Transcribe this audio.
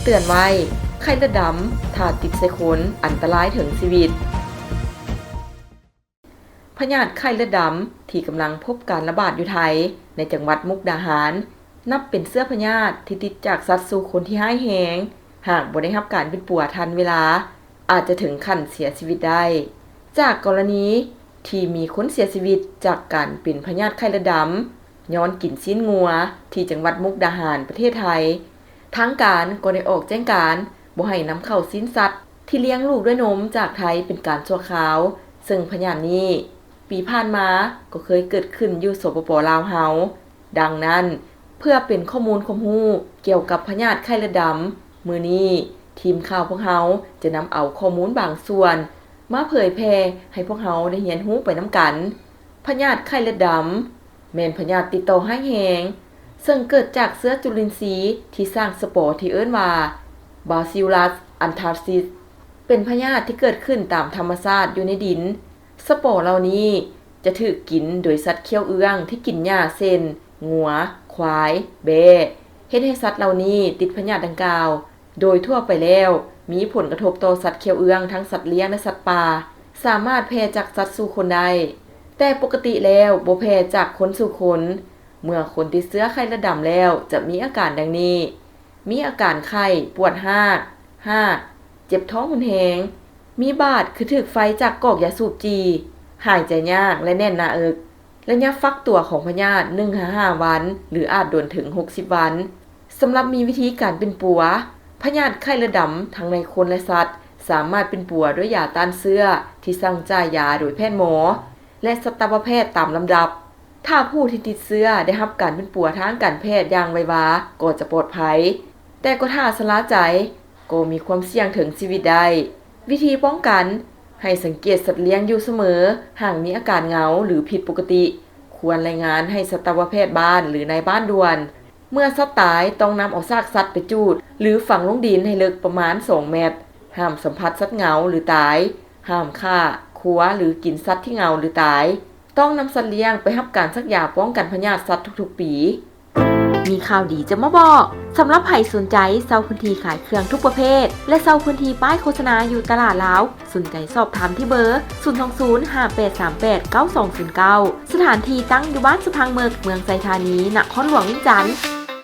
ເຕືອນໄວ້, ໄຂ້ເລືອດດຳ ຖ້າຕິດໃສ່ຄົນ ອັນຕະລາຍເຖິງຊີວິດ. ພະຍາດໄຂ້ເລືອດດຳ ທີ່ກຳລັງພົບການລະບາດຢູ່ໄທ ໃນຈັງຫວັດມຸກດາຫານ ນັບເປັນເຊື້ອພະຍາດທີ່ຕິດຈາກສັດສູ່ຄົນທີ່ຮ້າຍແຮງ, ຫາກບໍ່ໄດ້ຮັບການປິ່ນປົວທັນເວລາ ອາດຈະເຖິງຂັ້ນເສຍຊີວິດໄດ້. ຈາກກໍລະນີທີ່ມີຄົນເສຍຊີວິດຈາກການເປັນພະຍາດໄຂ້ເລືອດດຳ ຍ້ອນກິນຊີ້ນງົວ ທີ່ຈັງຫວັດມຸກດາຫານ ປະເທດໄທ, ທາງການກໍໄດ້ອອກແຈ້ງການບໍ່ໃຫ້ນຳເຂົ້າຊີ້ນສັດທີ່ລ້ຽງລູກດ້ວຍນົມຈາກໄທເປັນການຊົ່ວຄາວ, ເຊິ່ງພະຍາດນີ້ປີຜ່ານມາກໍເຄີຍເກີດຂຶ້ນຢູ່ ສປປ ລາວເຮົາ. ດັ່ງນັ້ນ, ເພື່ອເປັນຂໍ້ມູນຄວາມຮູ້ກ່ຽວກັບພະຍາດໄຂ້ເລືອດດຳ, ມື້ນີ້ທີມຂ່າວພວກເຮົາຈະນຳເອົາຂໍ້ມູນບາງສ່ວນມາເຜີຍແຜ່ໃຫ້ພວກເຮົາໄດ້ຮຽນຮູ້ໄປນຳກັນ. ພະຍາດໄຂ້ເລືອດດຳ ແມ່ນພະຍາດຕິດຕໍ່ຮ້າຍແຮງ, ເຊິ່ງເກີດຈາກເຊື້ອຈຸລິນຊີທີ່ສ້າງສະປໍທີ່ເອີ້ນວ່າ Bacillus anthracis ເປັນພະຍາດທີ່ເກີດຂຶ້ນຕາມທຳມະຊາດຢູ່ໃນດິນ. ສະປໍເຫຼົ່ານີ້ຈະຖືກກິນໂດຍສັດຂ້ຽວເອື້ອງທີ່ກິນຫຍ້າ ເຊັ່ນ ງົວ, ຄວາຍ, ແບ້, ເຮັດໃຫ້ສັດເຫຼົ່ານີ້ຕິດພະຍາດດັ່ງກ່າວ. ໂດຍທົ່ວໄປແລ້ວ ມີຜົນກະທົບຕໍ່ສັດຂ້ຽວເອື້ອງ ທັງສັດລ້ຽງ ແລະ ສັດປ່າ, ສາມາດແຜ່ຈາກສັດສູ່ຄົນໄດ້, ແຕ່ປົກກະຕິແລ້ວບໍ່ແຜ່ຈາກຄົນສູ່ຄົນ. ເມື່ອຄົນຕິດເຊື້ອໄຂ້ເລືອດດຳແລ້ວ ຈະມີອາການດັ່ງນີ້: ມີອາການໄຂ້, ປວດຮາກ, ຮາກ, ເຈັບທ້ອງຮຸນແຮງ, ມີບາດຄືຖືກໄຟຈາກກອກຢາສູບຈີ່, ຫາຍໃຈຍາກ ແລະ ແໜ້ນໜ້າເອິກ. ໄລຍະຟັກຕົວຂອງພະຍາດ ໜຶ່ງຫາຫ້າວັນ ຫຼື ອາດດົນເຖິງຫົກສິບວັນ. ສຳລັບມີວິທີການປິ່ນປົວ, ພະຍາດໄຂ້ເລືອດດຳທັງໃນຄົນ ແລະ ສັດ ສາມາດປິ່ນປົວດ້ວຍຢາຕ້ານເຊື້ອທີ່ສັ່ງຈ່າຍຢາໂດຍແພດໝໍ ແລະ ສັດຕະວະແພດຕາມລຳດັບ. ຖ້າຜູ້ທີ່ຕິດເຊື້ອໄດ້ຮັບການປິ່ນປົວທາງການແພດຢ່າງໄວວາ ກໍຈະປອດໄພ, ແຕ່ກໍຖ້າຊະລາໃຈ ກໍມີຄວາມສ່ຽງເຖິງຊີວິດໄດ້. ວິທີປ້ອງກັນ, ໃຫ້ສັງເກດສັດລ້ຽງຢູ່ສະເໝີ, ຫາກມີອາການເຫງົາ ຫຼື ຜິດປົກກະຕິ, ຄວນລາຍງານໃຫ້ສັດຕະວະແພດບ້ານ ຫຼື ນາຍບ້ານດ່ວນ. ເມື່ອສັດຕາຍ ຕ້ອງນຳເອົາຊາກສັດໄປຈູດ ຫຼື ຝັງລົງດິນໃຫ້ເລິກປະມານສອງແມັດ. ຫ້າມສຳຜັດສັດເຫງົາ ຫຼື ຕາຍ. ຫ້າມຂ້າ, ຄົວ ຫຼື ກິນສັດທີ່ເຫງົາ ຫຼື ຕາຍ. ຕ້ອງນຳສັດລ້ຽງໄປຮັບການສັກຢາປ້ອງກັນພະຍາດສັດທຸກໆປີ. ມີຂ່າວດີຈະມາບອກ. ສຳລັບໃຜສົນໃຈເຊົ່າພື້ນທີ່ຂາຍເຄື່ອງທຸກປະເພດ ແລະ ເຊົ່າພື້ນທີ່ປ້າຍໂຄສະນາຢູ່ຕະຫຼາດລາວ, ສົນໃຈສອບຖາມທີ່ເບີ ສູນສອງສູນ ຫ້າແປດສາມແປດ ເກົ້າສອງສູນເກົ້າ. ສະຖານທີ່ຕັ້ງຢູ່ບ້ານສະພັງເໝິກ, ເມືອງໄຊທານີ, ນະຄອນຫຼວງວຽງຈັນ.